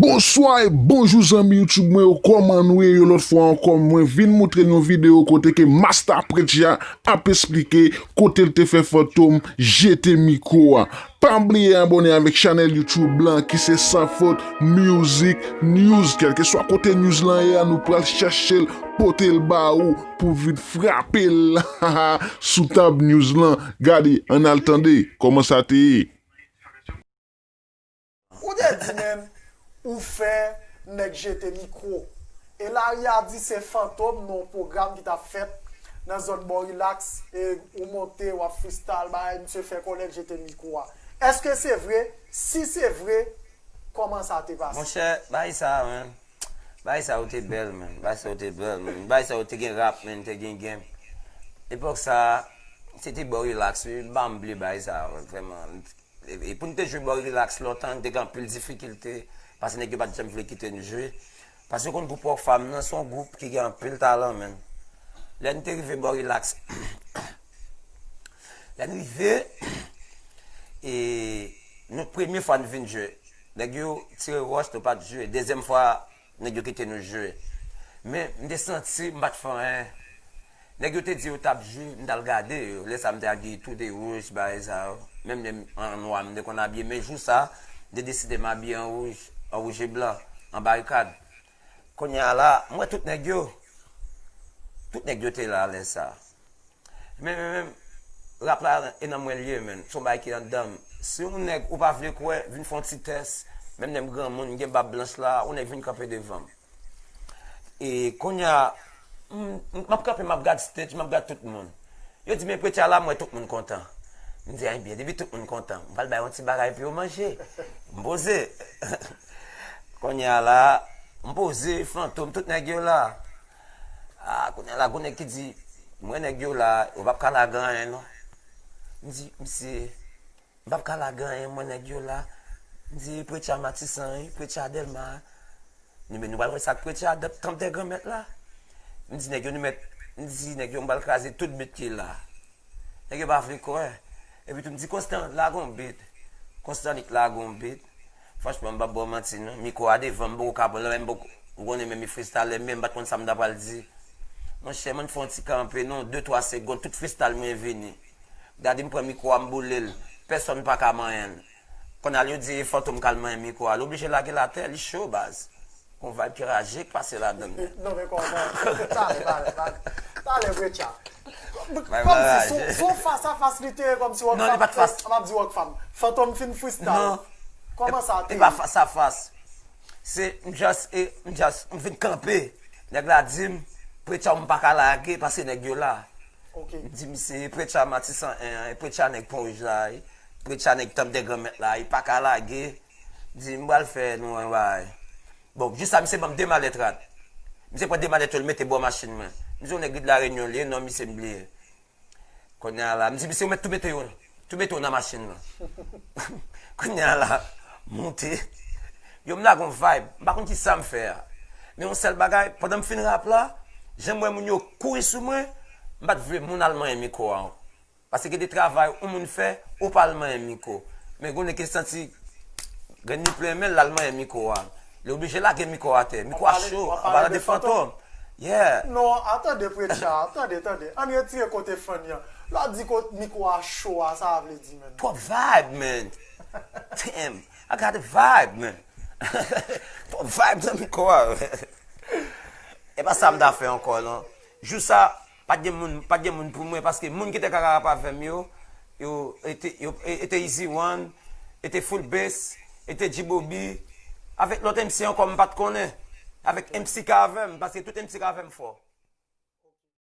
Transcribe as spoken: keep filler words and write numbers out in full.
Bonswa e bonjou zanmi YouTube mwen yo, kòman nou ye? Yon lòt fwa ankò, mwen vin montre n yon videyo kote ke Masta Preacher ap esplike kote l te fè Fantom jete mikwo a. Pa bliye abòne avèk chanèl YouTube lan ki se Sans Faute Music News. Kèlkeswa kote news lan ye a, nou pral chèche l, pote l ba ou pou vin frape l sou tab news lan. Gade, ann al tande kòman sa te ye. Ou te di menm ou fè nèg jete mikwo. E lari a di se Fantom nan yon pwogram ki t ap fèt nan zòn bò Rilaks, e ou monte, w ap freestyle, bagay, misye fè kòlèg jete mikwo a. Èske se vre? Si se vre, kòman sa te pase? Monchè, bagay sa a, menn. Bagay sa yo te bèl, menn. Bagay sa yo te bèl, menn. Bagay sa yo te gen rap, menn, te gen game. Epòk sa a, se te bò Rilaks, wi. M pa bliye bagay sa a, menn, vrèman. E, e pou n te jwe bò Rilaks lontan, n te gen anpil difikilte, paske nèg yo pa t janm vle kite n jwe. Paske w konn gwoup Rockfam nan, se yon gwoup ki gen anpil talan, menn. Lè n te rive bò Rilaks, lè n rive, e nou premye fwa n vin jwe, nèg yo tire wòch, nou pa t jwe. Dezyèm fwa, nèg yo kite nou jwe. Men, m te santi m pa t fè anyen. Nèg yo te di yo t ap jwe, m t al gade yo. Lè sa a, m te abiye tou de wouj, bagay sa yo. Menm lè m an nwa, m te konn abiye. Men jou sa a, m te deside m abiye an wouj, an wouj e blan, an barikad. Kounye a la, m wè tout nèg yo. Tout nèg yo te la lè sa a. Men, men, men, rap la, e nan mwen l ye, menn. Se yon bagay ki anndan m. Si yon nèg ou pa vle kwè, vin fè yon ti tès, menm lè m granmoun, m gen bab blanch la, yon nèg vin kanpe devan m. E kounye a, m, m, m ap kanpe, m ap gad stage, m ap gad tout moun. Yo di, "Men Preacher la, m wè tout moun kontan." M di, "Ebyen, depi tout moun kontan, m pral bay yon ti bagay pou yo manje." M poze. Kounye a la, m poze, Fantom, tout nèg yo la. Ah, kounye a la, gon nèg ki di, "M wè nèg yo la, yo p ap ka lage anyen non." M di, "Misye, m p ap ka lage anyen, m wè nèg yo la." M di, "Preacher Matisan, wi, Preacher Dèlma." M di, "Men nou pral wè sa k Preacher, tanp dè Granmèt la." M di, "Nèg yo, nou mèt," m di, "Nèg yo, m pral kraze tout bit ki la." Nèg yo pa vle kwè. Epi tou m di, "Konstan, lage yon bit." Konstan li k lage yon bit. Franchman, m p ap ba w manti non. Mikwo a devan m, m poko ka pran l, men m poko, ou konnen menm e freestyle, men m pa t konn sa m ta pral di. Monchè, mwen fè yon ti kanpe non, de twa segonn, tout freestyle mwen vini. Gade m pran mikwo a, m boule l. Pèsonn pa ka manyen l. Kounye a l yo di e Fantom k al manyen mikwo a. L oblije lage l atè, li cho baz. Gon vibe ki raje k pase ladan l. Non, men kòman? Talè, talè, talè. Talè, Preacher. Kòmsi, se yon fas a fas li te ye, kòmsi Rockfam, m ap di Rockfam. Fantom fin freestyle. Kòman sa te ye? Non, e pa fas a fas. Se, m just, e, m just, m vin kanpe. Nèg la di m, Preacher, m pa ka lage, paske nèg yo la. M di misye, e Preacher Matisan en an, e Preacher nèg Pon Wouj la, e Preacher nèg Tanp dè Granmèt la, e pa ka lage. M di, m pral fè nou yon bagay. Bon, jis sa, misye ban m de malèt rad. Misye pran de malèt yo, l mete bò machin mwen. M di, yon nèg Ridla Renyon li ye, non misye m bliye. Kounye a la, m di, "Misye, ou mèt tou mete yo, tou mete yo nan machin nan." Kounye a la, monte. Yo, m lage yon vibe, m pa konn ki sa m fè a. Men yon sèl bagay, pandan m fin rap la, jan m wè moun yo kouri sou mwen, m pa t vle moun al manyen mikwo a. Paske gen de travay yon moun fè, ou pa al manyen mikwo. Men gon nèg ki santi grenn li plen men l, l al manyen mikwo a. Li oblije lage mikwo a atè. Mikwo a cho, an palan de Fantom. Yeah. Non, atande, Preacher, atande, tande. Ann retire kote funny an. Lè w di kot mikwo a cho a, sa vle di, menn? Twòp vibe, man. Damn, I got a vibe, man. Twòp vibe nan mikwo a. E pa sa m ta fè ankò, non. Jou sa, pa t gen moun, pa t gen moun pou mwen, paske moun ki te ka rap avè m yo, yo, e te, yo, e, e te Easy One, e te Full Bass, e te G-Bobby, avèk lòt M C ankò m pa t konnen, avèk M C K avè m, paske tout M C K avè m fò.